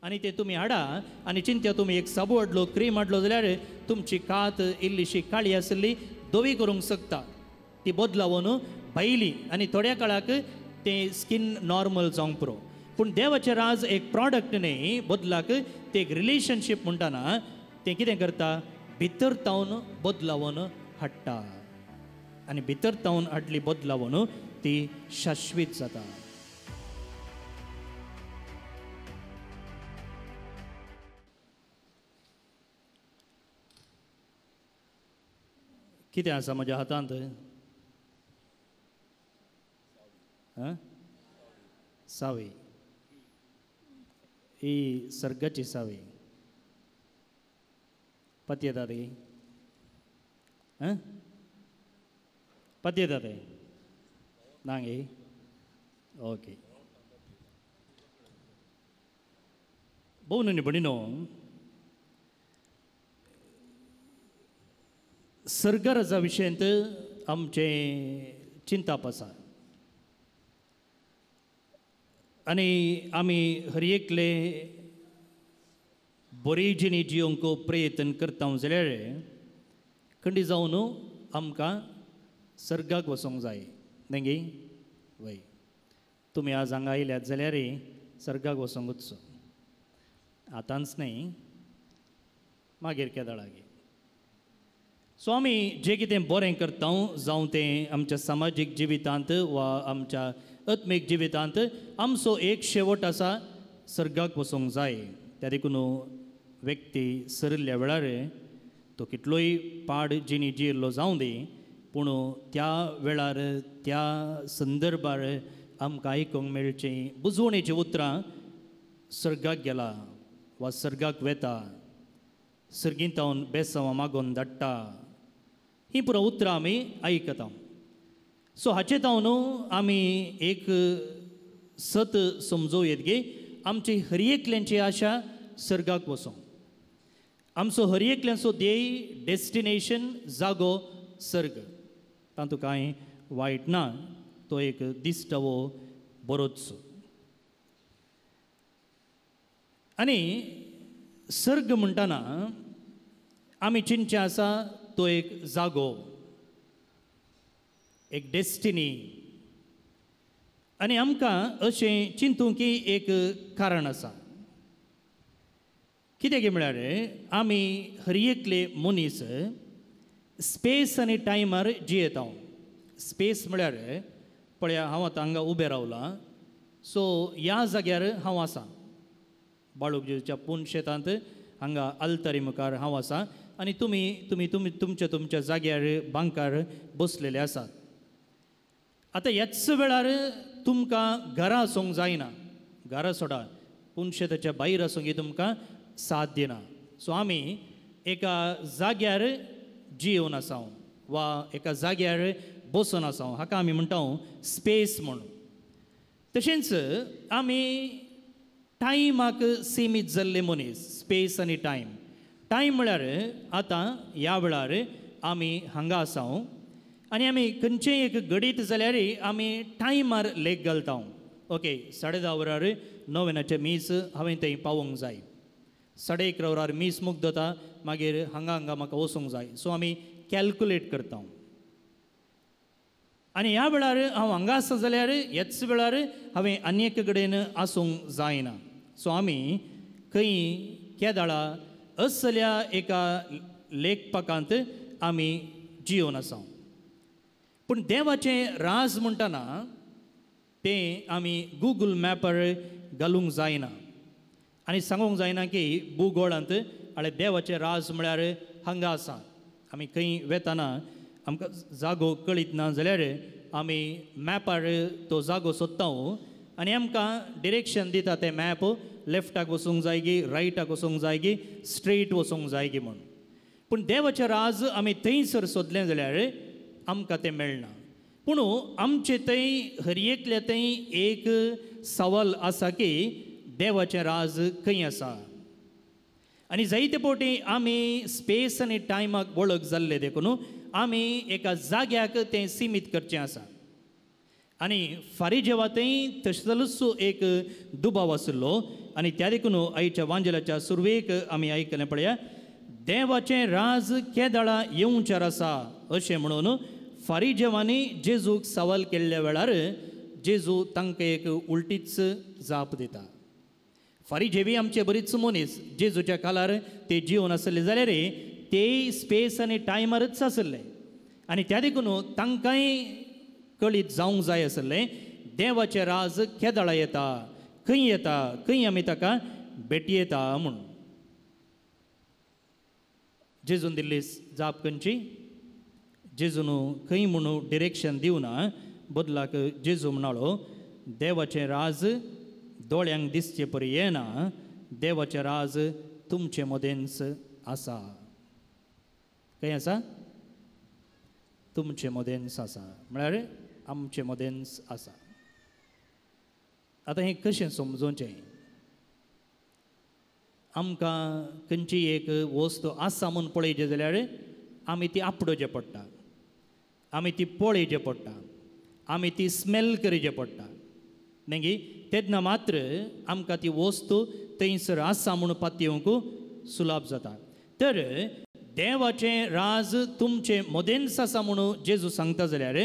आनी ते तुमी हाडा आनी चिंत्या तुमी एक साबू हाडलो, क्रीम हाडलो जाल्यार तुमची कात इल्लीशी काळी आसली धवी करूंक शकता. ती बदलावन भायली आनी थोड्या काळाक तें स्कीन नॉर्मल जावंक पुरो. पूण देवाचें राज एक प्रॉडक्ट न्ही, बदलाक तें एक रिलेशनशीप म्हणटाना तें कितें करता, भितर तावन बदलावन हाडटा आनी भितर तावन हाडली बदलावन ती शाश्वीत जाता. कितें आसा म्हज्या हातांत? सावी, ही सर्गाची सावी. पतयेता ती? पतयेता ते ना गे? ओके. भोव न्हय भणिनो, सर्गराजा विशयांत आमचें चिंताप आसा आनी आमी हर एकले बरी जिणी जिवंक प्रयत्न करता जाल्यार खंडी जावन आमकां सर्गाक वचोंक जाय न्ही गे? वय, तुमी आज हांगा आयल्यात जाल्यार सर्गाक वचोंकूच, आतांच न्ही, मागीर केदळागे. सो आमी जें कितें बरें करता, जावं तें आमच्या समाजीक जिवितांत वा आमच्या आत्मीक जिवितांत, आमचो एक शेवट आसा, सर्गाक वचोंक जाय. त्या देखून व्यक्ती सरिल्ल्या वेळार तो कितलोय पाड जिणी जियेल्लो जावं दी, पूण त्या वेळार त्या संदर्भार आमकां आयकूंक मेळचीं बुजवणेचीं उतरां, सर्गाक गेला वा सर्गाक वेता, सर्गींतावन बेसांव मागोवन धाडटा, ही पुरो उतरां आमी आयकता. सो हाचे तावन आमी एक सत समजूं येत की आमची हर एकल्यांची आशा सर्गाक वचोंक, आमचो हर एकल्यांचो ध्येय, डेस्टिनेशन, जागो सर्ग. तातूंत कांय वायट ना, तो एक दिश्टावो बरोच. आनी सर्ग म्हणटाना आमी चिंतचें आसा तो एक जागो, एक डेस्टिनी. आनी आमकां अशें चिंतूंक की एक कारण आसा. कित्याक म्हळ्यार आमी हर एकले मनीस स्पेस आनी टायमार जियेता. स्पेस म्हळ्यार पळया, हांव आतां हांगा उबें रावलां, सो ह्या जाग्यार हांव आसा, बाळूक जेजूच्या पूण शेतांत हांगा आल्तारी मुखार हांव आसा आनी तुमी तुमी तुमी तुमच्या तुमच्या जाग्यार बांकार बसलेले आसात. आतां ह्याच वेळार तुमकां घरा आसूंक जायना, घरा सोडा, पूण शेताच्या भायर आसूंक ही तुमकां साथ दिना. सो आमी एका जाग्यार जियोवन आसा वा एका जाग्यार बसून आसा, हाका आमी म्हणटा स्पेस म्हणून. तशेंच आमी टायमाक सीमीत जाल्ले मनीस, स्पेस आनी टायम. टायम म्हळ्यार आतां ह्या वेळार आमी हांगा आसा आनी आमी खंयचेंय एक घडीत जाल्यार आमी टायमार लेख घालता. ओके, 10:30 वरार नोवेनाचें मीस हांवें थंय पावोंक जाय, 11:30 वरार मीस मुक्त जाता, मागीर हांगा हांगा म्हाका वचूंक जाय. सो आमी कॅल्कुलेट करता आनी ह्या वेळार हांव हांगा आसा जाल्यार ह्याच वेळार हांवें आनी एक कडेन आसूंक जायना. सो आमी खंय केदाळा असल्या एका लेखपाकांत आमी जियोवन आसा. पूण देवाचें राज म्हणटना तें आमी गुगल मॅपार घालूंक जायना आनी सांगूंक जायना की भुगोळांत आनी देवाचें राज म्हळ्यार हांगा आसा. आमी खंय वेताना आमकां जागो कळीत ना जाल्यार आमी मॅपार तो जागो सोदता आनी आमकां डिरेक्शन दिता तें मॅप, लेफ्टाक वचूंक जाय गी, रायटाक वचूंक जाय गी, स्ट्रेट वचूंक जाय गी म्हूण. पूण देवाचें राज आमी थंयसर सोदलें जाल्यार आमकां तें मेळना. पूण आमचे थंय हर एकल्या थंय एक सवाल आसा की देवाचें राज खंय आसा. आनी जायते फावटी आमी स्पेस आनी टायमाक वळख जाल्ले देखून आमी एका जाग्याक तें सीमीत करचें आसा. आनी फारीजेवा थंय तसलोच एक दुबाव आशिल्लो आनी त्या देखून आयच्या वांजेलाच्या सुरवेक आमी आयकलें पळया, देवाचें राज केदळा येवचें आसा अशें म्हणून फारीजेवांनी जेजूक सवाल केल्ल्या वेळार जेजू तांकां एक उलटीच जाप दिता. फारीजेवी आमचे बरीच मनीस जेजूच्या काळार ते जिवन आसले जाल्यार तेय स्पेस आनी टायमारच आसले आनी त्या देखून तांकांय कळीत जावंक जाय आसलें देवाचें राज केदळा येता, खंय येता, खंय आमी ताका भेटी येता म्हूण. जेजून दिल्ली जाप खंयची? जेजून खंय म्हणून डिरेक्शन दिवना, बदलाक जेजू म्हणालो देवाचें राज दोळ्यांक दिसचे परी येना, देवाचें राज तुमचे मदेंच आसा. खंय आसा? तुमचे मदेंच आसा, म्हळ्यार आमचे मदेंच आसा. आतां हें कशें समजोवचें? आमकां खंयची एक वस्तू आसा म्हूण पळयचें जाल्यार आमी ती आपडोवचें पडटा, आमी ती पळयचें पडटा, आमी ती स्मेल करचें पडटा. मागीर तेन्ना मात्र आमकां ती वस्तू थंयसर आसा म्हूण पातयेवंक सुलभ जाता. तर देवाचें राज तुमचें मदेंच आसा म्हणून जेजू सांगता जाल्यार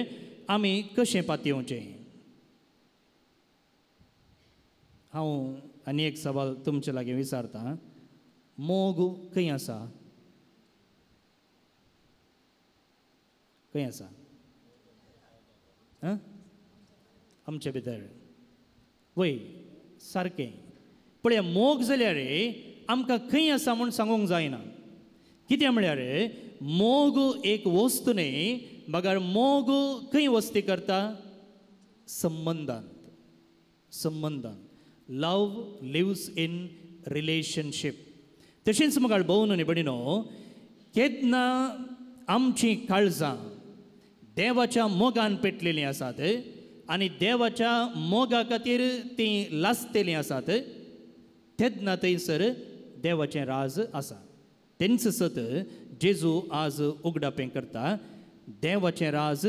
आमी कशें पातयेवचें? हांव आनी एक सवाल तुमचे लागीं विचारतां, मोग खंय आसा? खंय आसा? आमचे भितर. वय सारकें. पळया मोग जाल्यार आमकां खंय आसा म्हूण सांगूंक जायना. कितें म्हळ्यार मोग एक वस्तू न्हय, बगर मोग खंय वस्ती करता? संबंदांत. संबंदांत. Love lives in relationship. तशेंच म्हाका भोवन आनी भयणीनो, केन्ना आमचीं काळजां देवाच्या मोगान पेटलेलीं आसात आनी देवाच्या मोगा खातीर तीं लासतेलीं आसात तेन्ना थंयसर देवाचें राज आसा. तेंच सत जेजू आज उगडापें करता, देवाचें राज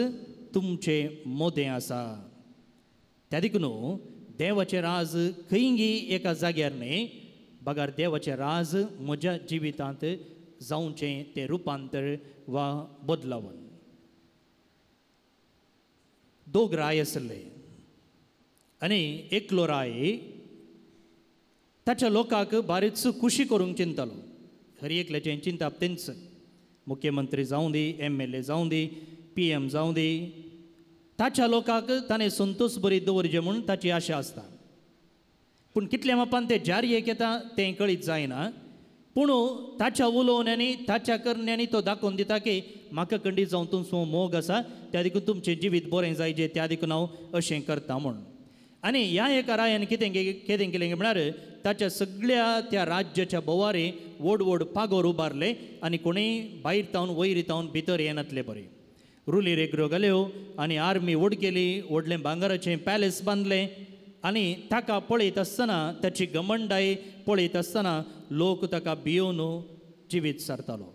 तुमचे मोदें आसा. त्या देखून देवाचें राज खंयगी एका जाग्यार न्हय, बगर देवाचें राज म्हज्या जिवितांत जावचें तें रुपांतर वा बदलावन. दोग राय आसले आनी एकलो राय ताच्या लोकांक बारीच खुशी करूंक चिंतालो. हर एकल्याचें चिंताप तेंच, मुख्यमंत्री जावं दी, MLA जावं दी, PM जावं दी, ताच्या लोकांक ताणें संतोष बरी दवरचें म्हूण ताची आशा आसता. पूण कितल्या मापान ते जारयेक येता तें कळीत जायना. पूण ताच्या उलोवण्यांनी ताच्या करण्यांनी तो दाखोवन दिता की म्हाका खंडीत जावन तुमचो मोग आसा, त्या देखून तुमचें जिवीत बरें जायचें, त्या देखून हांव अशें करता म्हूण. आनी ह्या एका रायान कितें कितें केलें म्हळ्यार ताच्या सगळ्या त्या राज्याच्या भोवारी व्हड व्हड पागोर उबारले आनी कोणूय भायर तावन वयर तावन भितर येनातले बरें. रुली रेगरो घाल्यो आनी आर्मी व्हड केली, व्हडलें भांगराचें पॅलेस बांदलें आनी ताका पळयत आसतना ताची घमंडाय पळयत आसतना लोक ताका भियोवन जिवीत सारतालो.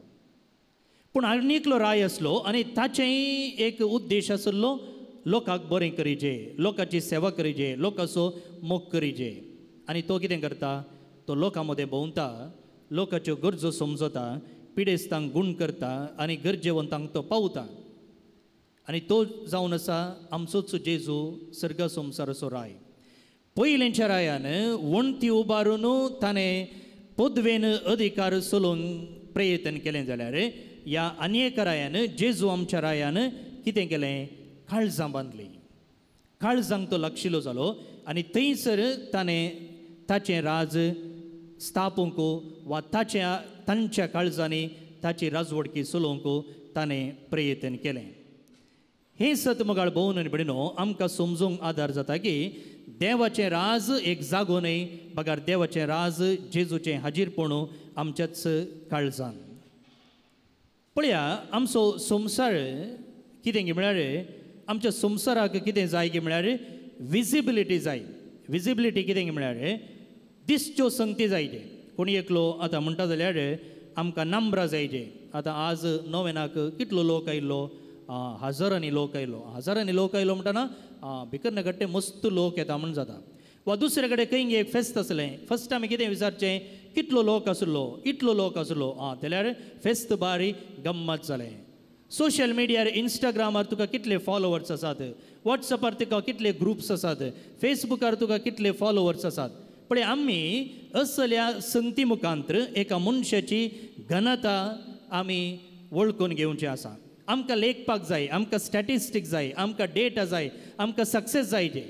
पूण आनी एकलो राय आसलो आनी ताचेंय एक उद्देश आसलो, लोकांक बरें करीजे, लोकांची सेवा करीजे, लोकांचो मोग करीजे. आनी तो कितें करता? तो लोकां मदें भोंवता, लोकांच्यो गरजो समजता, पिडेस्तांक गूण करता आनी गरजेवंतांक तो पावता. आनी तो जावन आसा आमचोच जेजू सर्ग संवसाराचो राय. पयलेंच्या रायान वण्टी उबारून ताणें पदवेन अधिकार चलोवंक प्रयत्न केलें जाल्यार ह्या आनी एका रायान जेजू आमच्या रायान कितें केलें? काळजां बांदलीं. काळजांक तो लागशिलो जालो आनी थंयसर ताणें ताचें राज स्थापूंक वा ताच्या तांच्या काळजांनी ताची राजवडकी चलोवंक ताणें प्रयत्न केलें. हें सत मगाळ भोवन आनी भयणीनो आमकां समजूंक आदार जाता की देवाचें राज एक जागो न्हय, बगर देवाचें राज जेजूचें हाजीरपण आमच्याच काळजान. पळया आमचो संवसार कितें म्हळ्यार आमच्या संवसाराक कितें जाय की म्हळ्यार विजिबिलिटी जाय. विजिबिलिटी कितें म्हळ्यार दिसच्यो संगती जायचे. कोणी एकलो आतां म्हणटा जाल्यार आमकां नंबरां जायचे. आतां आज नोवेनाक कितलो लोक आयिल्लो? हजारांनी लोक आयलो, हजारांनी लोक आयलो म्हणटना भिकर्णकट्टे मस्त लोक येता म्हूण जाता. वा दुसरे कडेन खंय एक फेस्त आसलें, फस्ट आमी कितें विचारचें, कितलो लोक आसलो, इतलो लोक आसलो, आं जाल्यार फेस्त बारी गम्मत जालें. सोशल मिडियार इंस्टाग्रामार तुका कितले फॉलोवर्स आसात, वॉट्सएपार तुका कितले ग्रुप्स आसात, फेसबुकार तुका कितले फॉलोवर्स आसात. पळय आमी असल्या संगती मुखांतर एका मनशाची घनता आमी वळखून घेवची आसा. आमकां लेखपाक जाय, आमकां स्टॅटिस्टीक जाय, आमकां डेटा जाय, आमकां सक्सेस जाय ते.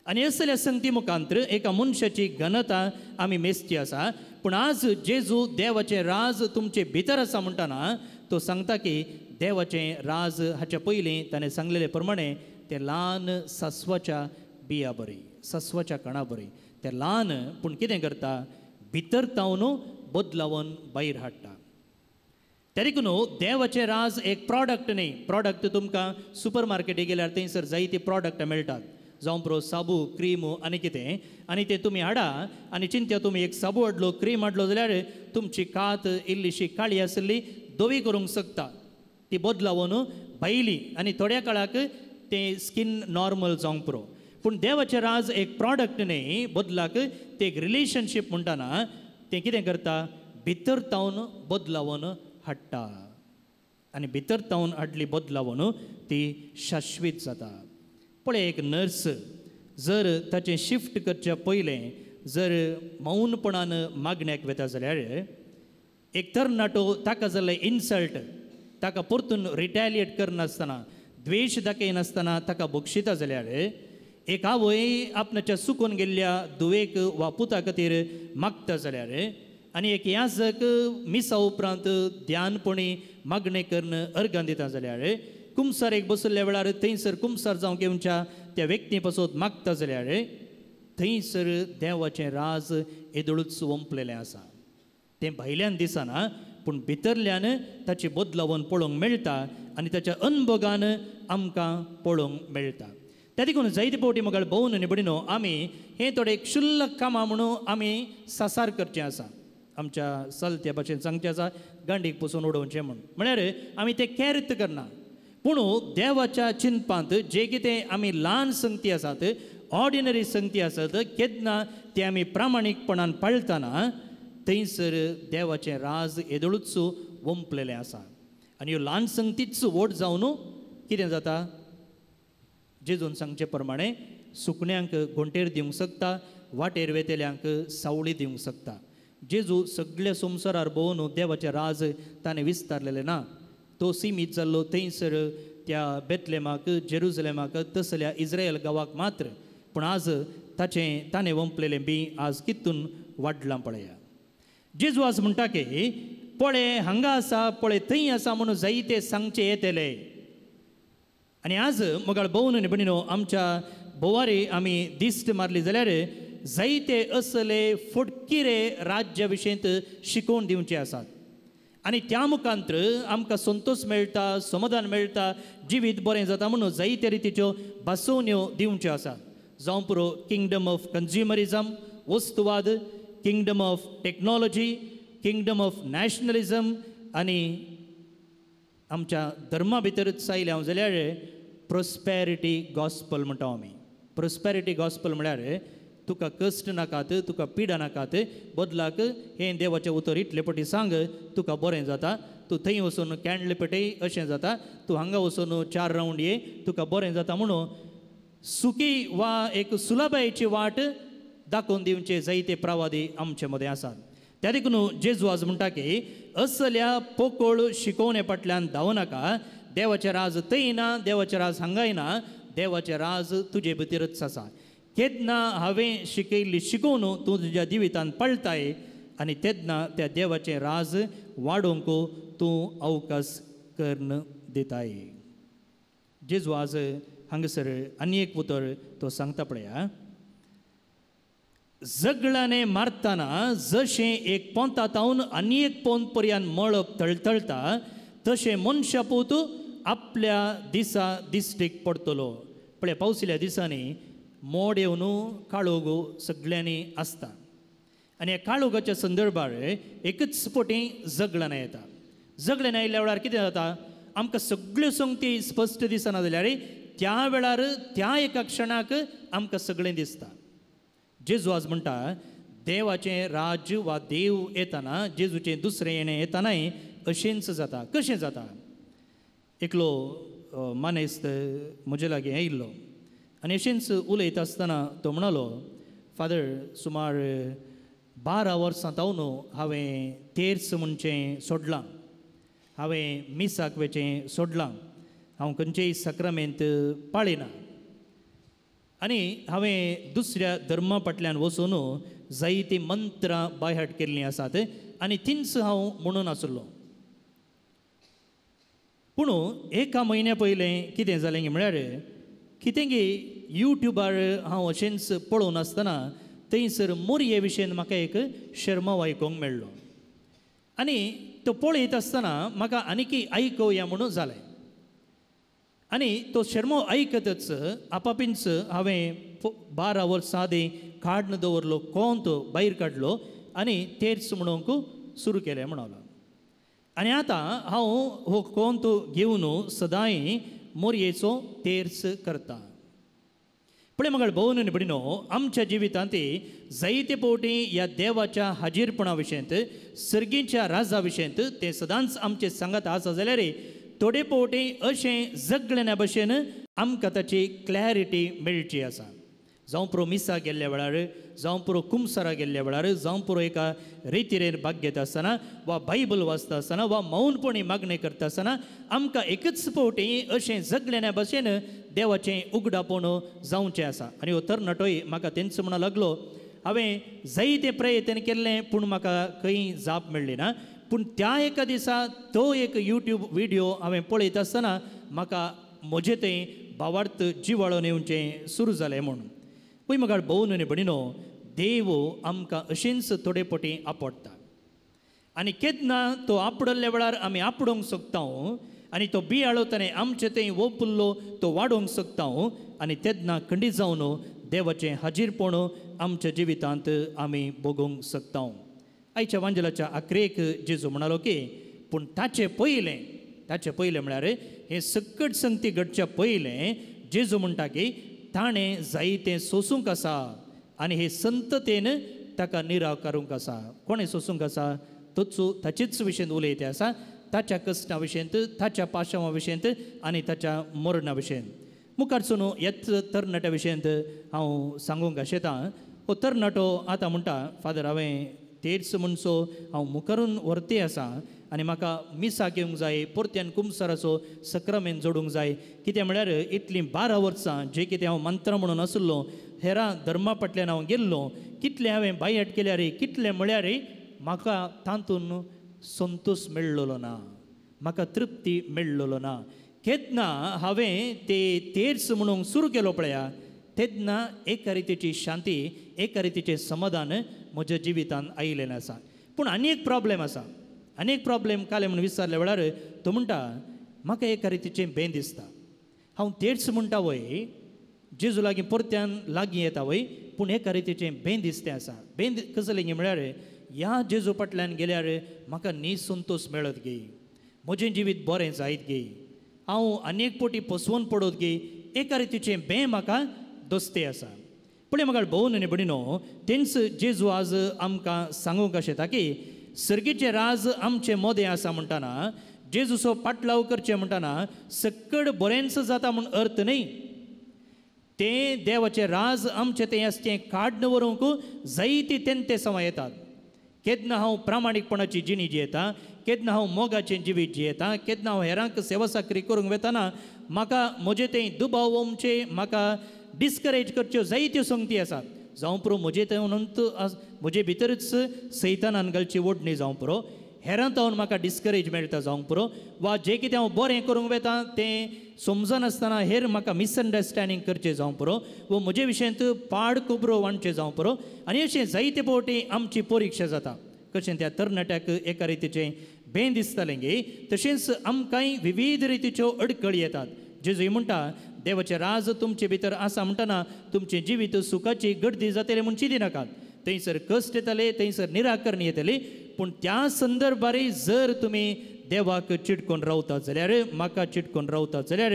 आनी असल्या संगती मुखांतर एका मनशाची घनता आमी मेजची आसा. पूण आज जेजू देवाचें राज तुमचे भितर आसा म्हणटना तो सांगता की देवाचें राज हाच्या पयलीं ताणें सांगलेले प्रमाणे तें ल्हान सस्वाच्या बिया बरी, सस्वाच्या कणा बरी, तें ल्हान पूण कितें करता, भितर तावन बदलावन भायर हाडटा. तरी न्हू देवाचें राज एक प्रॉडक्ट न्ही. प्रॉडक्ट तुमकां सुपर मार्केटी गेल्यार थंयसर जायते प्रॉडक्ट मेळटात, जावं पुरो साबू, क्रीम आनी कितें, आनी ते तुमी हाडा आनी चिंत्या तुमी एक साबू हाडलो, क्रीम हाडलो जाल्यार तुमची कात इल्लीशी काळी आसली धवी करूंक शकता, ती बदलावन भायली आनी थोड्या काळाक तें स्कीन नॉर्मल जावंक पुरो. पूण देवाचें राज एक प्रॉडक्ट न्ही, बदलाक तें एक रिलेशनशीप म्हणटना तें कितें करता, भितर तावन बदलावन हाडटा आनी भितर तावन हाडली बदलावन ती शाश्वीत जाता. पळय एक नर्स जर ताचें शिफ्ट करच्या पयलें जर मौनपणान मागण्याक वता जाल्यार एक तरणाटो ताका जाल्लें इन्सल्ट ताका परतून रिटेलिएट करनासतना, द्वेश दाखयनासतना ताका बक्षिता जाल्यार एक आवय आपणाच्या सुकून गेल्ल्या धुवेक वा पुता खातीर मागता जाल्यार आनी एक याजक मिसा उपरांत ध्यानपणी मागणें करून अर्गां दिता जाल्यार कुमसार एक बसल्ल्या वेळार थंयसर कुमसार जावंक येवच्या त्या व्यक्ती पासत मागता जाल्यार थंयसर देवाचें राज येदोळूच वंपलेलें आसा. तें भायल्यान दिसना पूण भितरल्यान ताची बदलावन पळोवंक मेळटा आनी ताच्या अनभोगान आमकां पळोवंक मेळटा. त्या देखून जायते फावटी म्हाका भोवन निबडिनो आमी हें थोडे क्षुल्लक कामां म्हणून आमी सासार करचें आसा. आमच्या चलत्या भाशेन सांगचें आसा, गांडीक पसून उडोवचें म्हूण, म्हळ्यार आमी तें कॅर्त करना. पूण देवाच्या चिंतपांत जे कितें आमी ल्हान संगती आसात, ऑर्डिनरी संगती आसात, केन्ना ते आमी प्रामाणीकपणान पाळटना थंयसर देवाचें राज येदोळूच वंपलेलें आसा. आनी ह्यो ल्हान संगतीच व्हड जावन कितें जाता, जेजून सांगचे प्रमाणे सुकण्यांक घोंटेर दिवंक शकता, वाटेर वेतेल्यांक सावळी दिवंक शकता. जेजू सगळ्या संवसारार भोंवन देवाचें राज ताणें विस्तारलेलें ना, तो सिमीत जाल्लो थंयसर त्या बेतलेमाक, जेरुजलेमाक, तसल्या इस्रायल गांवाक मात्र. पूण आज ताचें ताणें वंपलेलें बी आज कितून वाडलां पळया. जेजू आज म्हणटा की पळय हांगा आसा, पळय थंय आसा म्हणून जायते सांगचे येतले. आनी आज मगाळ भोवन निबणिनो आमच्या भोवारी आमी दिश्ट मारली जाल्यार जायते असले फटकिरे राज्या विशयंत शिकोवन दिवचे आसात आनी त्या मुखांतर आमकां संतोश मेळटा, समाधान मेळटा, जिवीत बरें जाता म्हणून जायते रितीच्यो भासोवण्यो दिवच्यो आसात. जावं पुरो किंगडम ऑफ कन्ज्युमरिजम, वस्तुवाद, kingdom of technology, kingdom of nationalism आनी आमच्या धर्मा भितरच आयलें हांव जाल्यार प्रोस्पेरिटी गॉस्पल म्हणटा आमी. प्रोस्पेरिटी गॉस्पल म्हळ्यार तुका कश्ट नाकात, तुका पिडा नाकात, बदलाक हें देवाचें उतर इतले पटी सांग तुका बरें जाता, तूं थंय वचून कॅन्डल पेटय अशें जाता, तूं हांगा वचून 4 रावंड ये तुका बरें जाता म्हणून सुखी वा एक सुलभायेची वाट दाखोवन दिवचे जायते प्रवादी आमचे मदें आसात. त्या देखून जेजू आज म्हणटा की असल्या पोकळ शिकोवणे फाटल्यान धांवनाका, नाका. देवाचें राज थंय ना, देवाचें राज हांगाय ना, देवाचें राज तुजे भितरच आसा. केन्ना हांवें शिकयल्ली शिकोवन तूं तुज्या जिवितान पळताय आनी तेन्ना त्या देवाचें राज वाडोवंक तूं अवकाश करून दिताय. जेजू आज हांगासर आनी एक उतर तो सांगता पळया, झगडाने मारतना जशें एक पोंता तावन आनी एक पोंत पर्यंत मळब तळतळटा तशें मनशापूत आपल्या दिसा दिश्टीक पडटलो. पळय पावसिल्या दिसांनी मोड येवन काळोग सगळ्यांनी आसता आनी ह्या काळोगाच्या संदर्भार एकच पटी झगडां येता. झगड्यान आयिल्ल्या वेळार कितें जाता, आमकां सगळ्यो संगती स्पश्ट दिसना जाल्यार त्या वेळार त्या एका क्षणाक आमकां सगळें दिसता. जेजू आज म्हणटा देवाचें राज्य वा देव येताना, जेजूचें दुसरें येणें येतानाय अशेंच जाता. कशें जाता? एकलो मानेस्त म्हजे लागीं आयिल्लो आनी अशेंच उलयता आसतना तो म्हणालो, फादर सुमार 12 वर्सां तावन हांवें तेर्स म्हणचें सोडलां, हांवें मिसाक वेचें सोडलां, हांव खंयचेय साक्रामेंत पाळिना आनी हांवें दुसऱ्या धर्मा फाटल्यान वचून जायतीं मंत्रां बायहाट केल्लीं आसात आनी तींच हांव म्हणून आसलो. पूण एका म्हयन्या पयलें कितें जालें म्हळ्यार कितें गी यूट्यूबार हांव अशेंच पळोवन आसतना थंयसर मोरये विशयन म्हाका एक शर्माव आयकूंक मेळ्ळो आनी तो पळयत आसतना म्हाका आनीकी आयकुया म्हणून जालें. आनी तो शर्मो आयकतच आपापींच हांवें 12 वर्सां आदीं काडून दवरलो कोंत भायर काडलो आनी तेर्स म्हणूंक सुरू केलें म्हणलो. आनी आतां हांव हो कोंत घेवन सदांय मोरयेचो तेर्स करता. पळय म्हाका भोवन आनी भयणीनो, आमच्या जिवितांत जायते फावटी ह्या देवाच्या हाजीरपणा विशयांत, सर्गीच्या राजा विशयांत तें सदांच आमचे सांगात आसा जाल्यार थोडे फावटी अशें जगलेल्या भशेन आमकां ताची क्लॅरिटी मेळची आसा. जावं पुरो मिसा गेल्ल्या वेळार, जावं पुरो कुमसारा गेल्ल्या वेळार, जावं पुरो एका रेतिरेर भाग घेता आसतना वा बायबल वाचता आसतना वा मौनपणी मागणें करता आसतना आमकां एकच फावटी अशें जगलेल्या भशेन देवाचें उगडापण जावचें आसा. आनी हो तरणाटोय म्हाका तेंच म्हणूंक लागलो, हांवें जायते प्रयत्न केल्लें पूण म्हाका खंय जाप मेळ्ळी ना. पूण त्या एका दिसा तो एक यूट्यूब व्हिडियो हांवें पळयत आसतना म्हाका म्हजें थंय भावार्थ जिवाळोन येवचें सुरू जालें म्हूण. पळय म्हाका भोवन आनी भयणीनो, देव आमकां अशेंच थोडे फावटी आपडटा आनी केन्ना तो आपडल्ल्या वेळार आमी आपडोवंक शकता आनी तो बियाळो ताणें आमचे थंय ओपुल्लो तो वाडोवंक शकता आनी तेन्ना खंडीत जावन देवाचें हाजीरपण आमच्या जिवितांत आमी भोगूंक शकता. आयच्या वांजेलाच्या आखरेक जेजू म्हणालो की पूण ताचे पयलें म्हळ्यार हें सकट संगती घडच्या पयलें जेजू म्हणटा की ताणें जायतें सोसूंक आसा आनी हे संततेन ताका निराकारूंक आसा. कोणें सोसूंक आसा? तोच ताचेच विशयन उलयते आसा, ताच्या कश्टा विशयंत, ताच्या पाशांवा विशयंत आनी ताच्या मरणा विशयन. मुखारसून ह्याच तरणाट्या विशयंत हांव सांगूंक आशेतां. हो तरणाटो आतां म्हणटा, फादर हांवें तेर्स म्हणसो हांव मुखारून व्हरते आसा आनी म्हाका मिसाक येवंक जाय, परत्यान कुमसाराचो सक्रामेन जोडूंक जाय. कितें म्हळ्यार इतलीं 12 वर्सां जे कितें हांव मंत्रां म्हणून आसलो, हेरां धर्मा फाटल्यान हांव गेल्लो, कितलें हांवें बायट केल्यार, कितलें म्हळ्यार म्हाका तातूंत संतोश मेळ्ळलो ना, म्हाका तृप्ती मेळ्ळलो ना. केन्ना हांवें ते तेर्स म्हणूंक सुरू केलो पळया तेन्ना एका रितीची शांती, एका रितीचें समाधान म्हज्या जिवितांत आयिल्लें आसा. पूण आनी एक प्रॉब्लेम आसा. आनी एक प्रॉब्लेम कालें म्हणून विचारल्या वेळार तो म्हणटा, म्हाका एका रितीचें बें दिसता, हांव तेर्स म्हणटा वय, जेजू लागीं परत्यान लागीं येता वय, पूण एका रितीचें बें दिसतें आसा. बें कसलें गी म्हळ्यार ह्या जेजू फाटल्यान गेल्यार म्हाका निसंतोश मेळत गे, म्हजें जिवीत बरें जायत गे, हांव आनी एक फावटी पसवून पडत गे, एका रितीचें बें म्हाका दोस्ते आसा. पळय म्हाका भोवन आनी भयणीनो, तेंच जेजू आज आमकां सांगूंक आशेता की सर्गीचें राज आमचे मोदें आसा म्हणटाना, जेजूचो पाटलाव करचें म्हणटाना सकड बरेंच जाता म्हूण अर्थ न्हय. तें देवाचें राज आमचें तें आसचें काडून व्हरूंक जायती तेंते सवां येतात. केन्ना हांव प्रामाणीकपणाची जिणी जियेता, केन्ना हांव मोगाचें जिवीत जियेता, केन्ना हांव हेरांक सेवा साकरी करूंक वेताना म्हाका म्हजें तें दुबाव ओमचें, म्हाका डिस्करेज करच्यो जायत्यो संगती आसात. जावं पुरो म्हजें थंय म्हजे भितरच सैतानान घालची ओडणी जावं पुरो, हेरां तावन म्हाका डिस्करेज मेळटा जावंक पुरो, वा जें कितें हांव बरें करूंक वेता तें समजनासतना हेर म्हाका मिसअंडरस्टँडींग करचें जावं पुरो, वा म्हजे विशयांत पाड खबरो वांटचें जावं पुरो. आनी अशें जायते फावटी आमची परिक्षा जाता. कशें त्या तरणाट्याक एका रितीचें बें दिसतालें गे, तशेंच आमकांय विविध रितीच्यो अडकळी येतात. जेजू म्हणटा देवाचें राज तुमचे भितर आसा म्हणटना तुमचें जिवीत सुखाची गर्दी जातली म्हूण चिंती नाकात. थंयसर कश्ट येतले, थंयसर निराकरण येतली, पूण त्या संदर्भार जर तुमी देवाक चिटकोन रावता जाल्यार, म्हाका चिटकोन रावता जाल्यार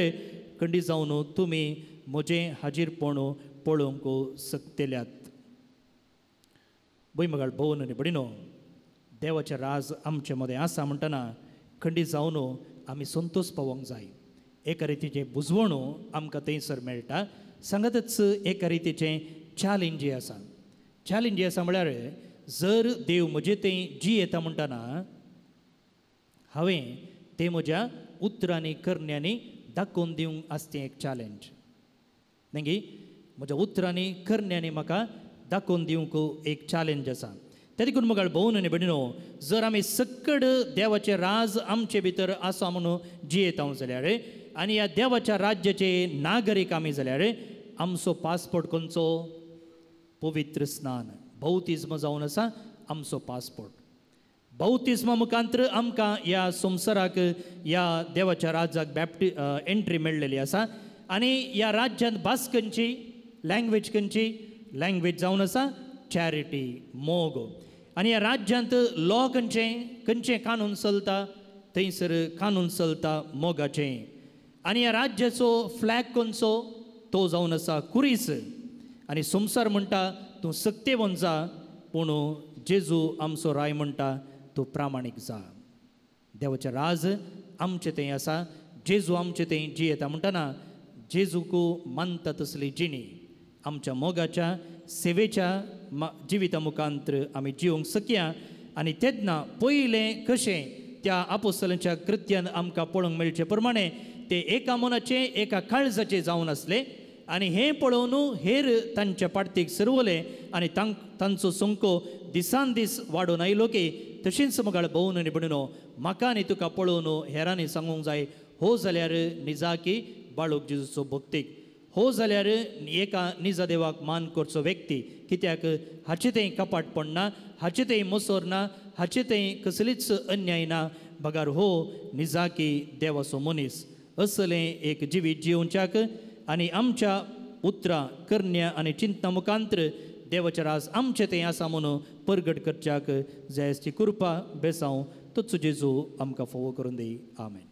खंडी जावन तुमी म्हजें हाजीरपण पळोवंक शकतल्यात. भुंयमगाळ भोवन आनी भयणीनो, देवाचें राज आमचे मदें आसा म्हणटना खंडी जावन आमी संतोश पावोंक जाय. एका रितीचें बुजवण आमकां थंयसर मेळटा, सांगतच एका रितीचें चॅलेंजय आसा. चॅलेंज आसा म्हळ्यार जर देव म्हजे थंय जियेता म्हणटना हांवें तें म्हज्या उतरांनी करण्यांनी दाखोवन दिवंक आसा तें एक चॅलेंज न्ही. म्हज्या उतरांनी करण्यांनी म्हाका दाखोवन दिवंक एक चॅलेंज आसा. ते देखून मगाळ भोवन आनी भयणीनो, जर आमी सक्कड देवाचें राज आमचे भितर आसा म्हणून जियेता जाल्यार आनी ह्या देवाच्या राज्याचे नागरीक आमी जाल्यार आमचो पासपोर्ट खंयचो? पवित्र स्नान, बौतिज्म जावन आसा आमचो पासपोर्ट. बौतिज्मा मुखांतर आमकां ह्या संवसाराक, ह्या देवाच्या राज्याक बॅप्टी एंट्री मेळ्ळेली आसा. आनी ह्या राज्यांत भास खंयची, लँग्वेज खंयची? लँग्वेज जावन आसा चॅरिटी, मोग. आनी ह्या राज्यांत लॉ खंयचें, खंयचें कानून चलता? थंयसर कानून चलता मोगाचें. आनी ह्या राज्याचो फ्लॅग खंयचो? तो जावन आसा कुरीस. आनी संवसार म्हणटा तूं सक्तेवन जा, पूण जेजू आमचो राय म्हणटा तूं प्रामाणीक जा. देवाचें राज आमचें थंय आसा, जेजू आमचें थंय जियेता म्हणटना जेजूक मानता तसली जिणी आमच्या मोगाच्या सेवेच्या जिविता मुखांतर आमी जिवंक शकया. आनी तेन्ना पयलें कशें त्या आपोस्तलांच्या कृत्यान आमकां पळोवंक मेळचे प्रमाणे ते एका मनाचे एका काळजाचे जावन आसले आनी हें पळोवन हेर तांच्या पार्टीक सरवले आनी तांचो संको दिसान दीस वाडून आयलो की तशींच मगाळ भोवन आनी भयणीनो, म्हाका आनी तुका पळोवन हेरांनी सांगूंक जाय, हो जाल्यार निजाकी बाळूक जेजूचो भक्तीक, हो जाल्यार एका निजा देवाक मान करचो व्यक्ती. कित्याक हाचे थंय कपाटपण ना, हाचे थंय मसोर ना, हाचे थंय कसलीच अन्याय ना, बगर हो निजाकी देवाचो मनीस. असलें एक जिवीत जिवच्याक आनी आमच्या उतरां करण्या आनी चिंतना मुखांतर देवाचें राज आमचें थंय आसा म्हणून परगट करच्याक जायची कृपा बेसांव तोच जेजू आमकां फोवो करून दी. आमेन.